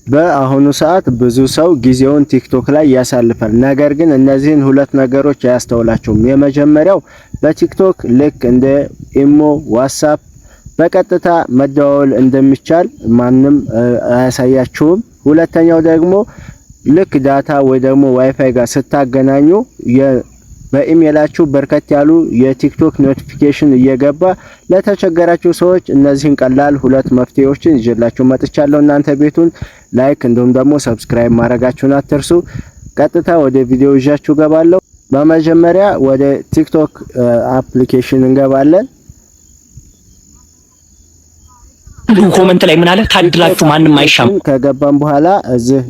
በአሁኑ ሰዓት ብዙ ሰው ጊዜውን ቲክቶክ ላይ ያሳልፋል። ነገር ግን እነዚህን ሁለት ነገሮች አያስተውላቸውም። የመጀመሪያው በቲክቶክ ልክ እንደ ኢሞ፣ ዋትስአፕ በቀጥታ መደዋወል እንደሚቻል ማንም አያሳያችሁም። ሁለተኛው ደግሞ ልክ data ወይ ደግሞ ዋይፋይ ጋር ስታገናኙ በኢሜላችሁ በርከት ያሉ የቲክቶክ notification እየገባ ለተቸገራችሁ ሰዎች እነዚህን ቀላል ሁለት መፍትሄዎችን ይዤላችሁ መጥቻለሁ። እናንተ ቤቱን like እንዲሁም ደግሞ subscribe ማድረጋችሁን አትርሱ። ቀጥታ ወደ ቪዲዮ ይዣችሁ ገባለሁ። በመጀመሪያ ወደ ቲክቶክ application እንገባለን። Comment ላይ ምን አለ? ታድላችሁ ማንም አይሻም። ከገባን በኋላ እዚህ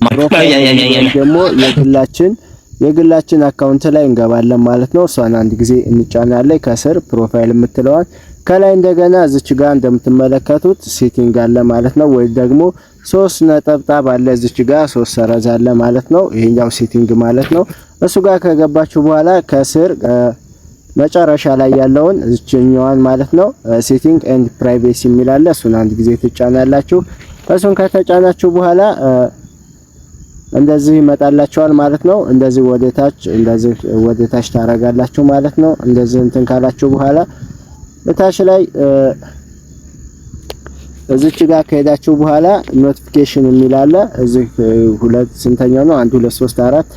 profile ደግሞ የግላችን account ላይ እንገባለን ማለት ነው። እሷን አንድ ጊዜ እንጫናለን። ከስር profile የምትለዋን ከላይ እንደገና እዚች ጋር እንደምትመለከቱት setting አለ ማለት ነው። ወይ ደግሞ ሶስት ነጠብጣብ አለ፣ እዚች ጋር ሶስት ሰረዝ አለ ማለት ነው። ይሄኛው setting ማለት ነው። እሱ ጋር ከገባችሁ በኋላ ከስር መጨረሻ ላይ ያለውን እዚችኛዋን ማለት ነው፣ setting and privacy የሚል አለ። እሱን አንድ ጊዜ ትጫናላችሁ። እሱን ከተጫናችሁ በኋላ እንደዚህ ይመጣላችኋል ማለት ነው። እንደዚህ ወደ ታች፣ እንደዚህ ወደ ታች ታረጋላችሁ ማለት ነው። እንደዚህ እንትን ካላችሁ በኋላ እታች ላይ እዚች ጋር ከሄዳችሁ በኋላ notification የሚል አለ። እዚህ ሁለት ስንተኛው ነው? አንድ፣ ሁለት፣ ሶስት፣ አራት፣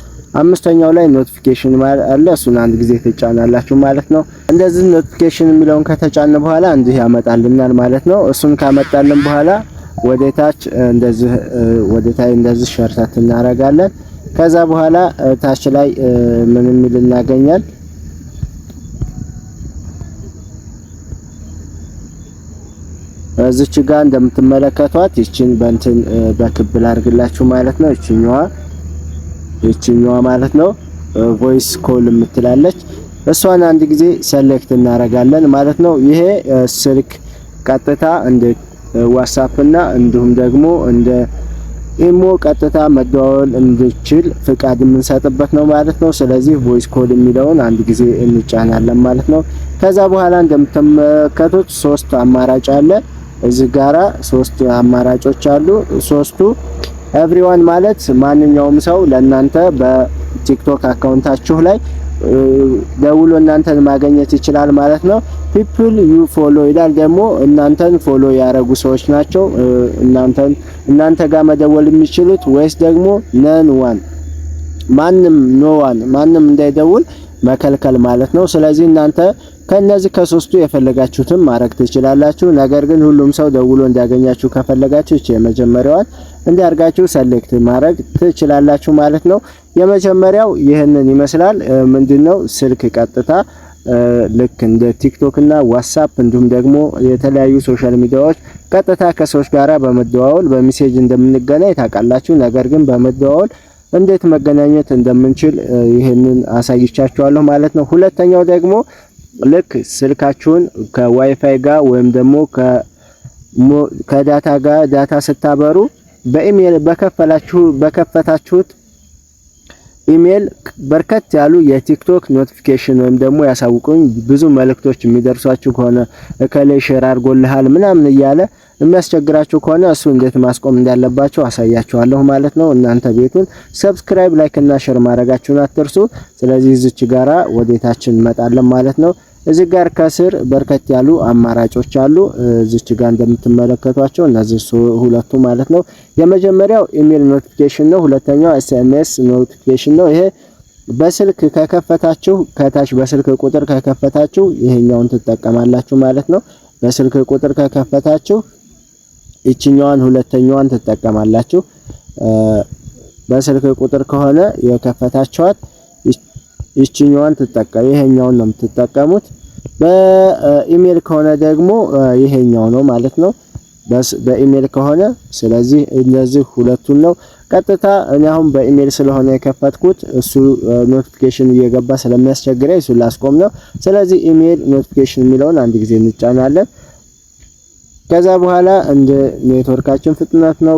አምስተኛው ላይ notification አለ። እሱን አንድ ጊዜ ትጫናላችሁ ማለት ነው። እንደዚህ notification የሚለውን ከተጫነ በኋላ እንዲህ ያመጣልናል ማለት ነው። እሱን ካመጣልን በኋላ ወደ ታች እንደዚህ፣ ወደ ታች እንደዚህ ሸርተት እናደርጋለን። ከዛ በኋላ ታች ላይ ምን የሚል እናገኛል? እዚች ጋር እንደምትመለከቷት ይችን በእንትን በክብ ላድርግላችሁ ማለት ነው። ይችኛዋ ማለት ነው፣ voice call የምትላለች፣ እሷን አንድ ጊዜ select እናደርጋለን ማለት ነው። ይሄ ስልክ ቀጥታ እንደ ዋትስአፕ እና እንዲሁም ደግሞ እንደ ኢሞ ቀጥታ መደዋወል እንድችል ፍቃድ የምንሰጥበት ነው ማለት ነው። ስለዚህ voice call የሚለውን አንድ ጊዜ እንጫናለን ማለት ነው። ከዛ በኋላ እንደምትመለከቱት ሶስት አማራጭ አለ። እዚህ ጋራ ሶስት አማራጮች አሉ። ሶስቱ everyone ማለት ማንኛውም ሰው ለእናንተ በቲክቶክ account ኣችሁ ላይ ደውሎ እናንተን ማግኘት ይችላል ማለት ነው። People you follow ይላል፣ ደግሞ እናንተን follow ያረጉ ሰዎች ናቸው እናንተን እናንተ ጋር መደወል የሚችሉት፣ ወይስ ደግሞ no one፣ ማንም፣ no one፣ ማንም እንዳይደውል መከልከል ማለት ነው። ስለዚህ እናንተ ከነዚህ ከሶስቱ የፈለጋችሁትን ማድረግ ትችላላችሁ። ነገር ግን ሁሉም ሰው ደውሎ እንዲያገኛችሁ ከፈለጋችሁ እቺ የመጀመሪያዋን እንዲያርጋችሁ select ማድረግ ትችላላችሁ ማለት ነው። የመጀመሪያው ይህንን ይመስላል። ምንድነው? ስልክ ቀጥታ ልክ እንደ ቲክቶክ እና ዋትስአፕ እንዲሁም ደግሞ የተለያዩ social media ዎች ቀጥታ ከሰዎች ጋራ በመደዋወል፣ በ message እንደምንገናኝ ታውቃላችሁ። ነገር ግን በመደዋወል እንዴት መገናኘት እንደምንችል ይህንን አሳይቻችኋለሁ ማለት ነው። ሁለተኛው ደግሞ ልክ ስልካችሁን ከዋይፋይ ጋር ወይም ደግሞ ከ data ጋር data ስታበሩ በኢሜል በከፈላችሁ በከፈታችሁት ኢሜል በርከት ያሉ የቲክቶክ notification ወይም ደግሞ ያሳውቁኝ ብዙ መልእክቶች የሚደርሷችሁ ከሆነ፣ እከሌ share አድርጎልሃል ምናምን እያለ የሚያስቸግራችሁ ከሆነ እሱ እንዴት ማስቆም እንዳለባችሁ አሳያችኋለሁ ማለት ነው። እናንተ ቤቱን subscribe፣ like እና share ማድረጋችሁን አትርሱ። ስለዚህ እዚች ጋራ ወደታችን እንመጣለን ማለት ነው። እዚህ ጋር ከስር በርከት ያሉ አማራጮች አሉ። እዚች ጋር እንደምትመለከቷቸው እነዚህ ሁለቱ ማለት ነው። የመጀመሪያው email notification ነው። ሁለተኛው SMS notification ነው። ይሄ በስልክ ከከፈታችሁ፣ ከታች በስልክ ቁጥር ከከፈታችሁ ይሄኛውን ትጠቀማላችሁ ማለት ነው። በስልክ ቁጥር ከከፈታችሁ ይችኛዋን ሁለተኛዋን ትጠቀማላችሁ። በስልክ ቁጥር ከሆነ የከፈታችኋት ይችኛዋን ትጠቀም ይሄኛውን ነው የምትጠቀሙት። በኢሜል ከሆነ ደግሞ ይሄኛው ነው ማለት ነው። በኢሜል ከሆነ፣ ስለዚህ እነዚህ ሁለቱን ነው። ቀጥታ እኔ አሁን በኢሜል ስለሆነ የከፈትኩት እሱ notification እየገባ ስለሚያስቸግረኝ እሱ ላስቆም ነው። ስለዚህ email notification የሚለውን አንድ ጊዜ እንጫናለን። ከዛ በኋላ እንደ ኔትወርካችን ፍጥነት ነው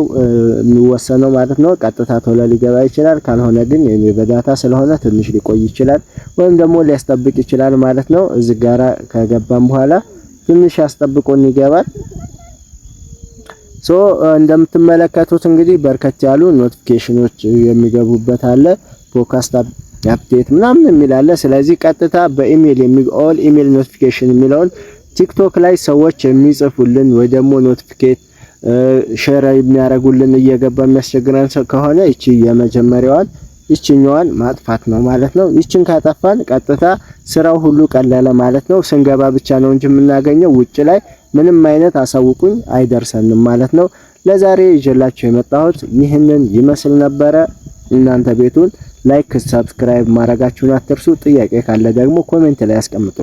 የሚወሰነው ማለት ነው። ቀጥታ ቶሎ ሊገባ ይችላል። ካልሆነ ግን የኔ በ data ስለሆነ ትንሽ ሊቆይ ይችላል ወይም ደግሞ ሊያስጠብቅ ይችላል ማለት ነው። እዚህ ጋራ ከገባን በኋላ ትንሽ ያስጠብቆን ይገባል። So እንደምትመለከቱት እንግዲህ በርከት ያሉ notification ኖች የሚገቡበት አለ። Podcast update ምናምን የሚል አለ። ስለዚህ ቀጥታ በኢሜል all email notification የሚለውን ቲክቶክ ላይ ሰዎች የሚጽፉልን ወይ ደግሞ notificate share የሚያደርጉልን እየገባ የሚያስቸግረን ሰው ከሆነ ይቺ የመጀመሪያዋን ይችኛዋን ማጥፋት ነው ማለት ነው። ይችን ካጠፋን ቀጥታ ስራው ሁሉ ቀለለ ማለት ነው። ስንገባ ብቻ ነው እንጂ የምናገኘው ውጭ ላይ ምንም አይነት አሳውቁኝ አይደርሰንም ማለት ነው። ለዛሬ ይዤላችሁ የመጣሁት ይህንን ይመስል ነበረ። እናንተ ቤቱን like፣ subscribe ማድረጋችሁን አትርሱ። ጥያቄ ካለ ደግሞ comment ላይ አስቀምጡ።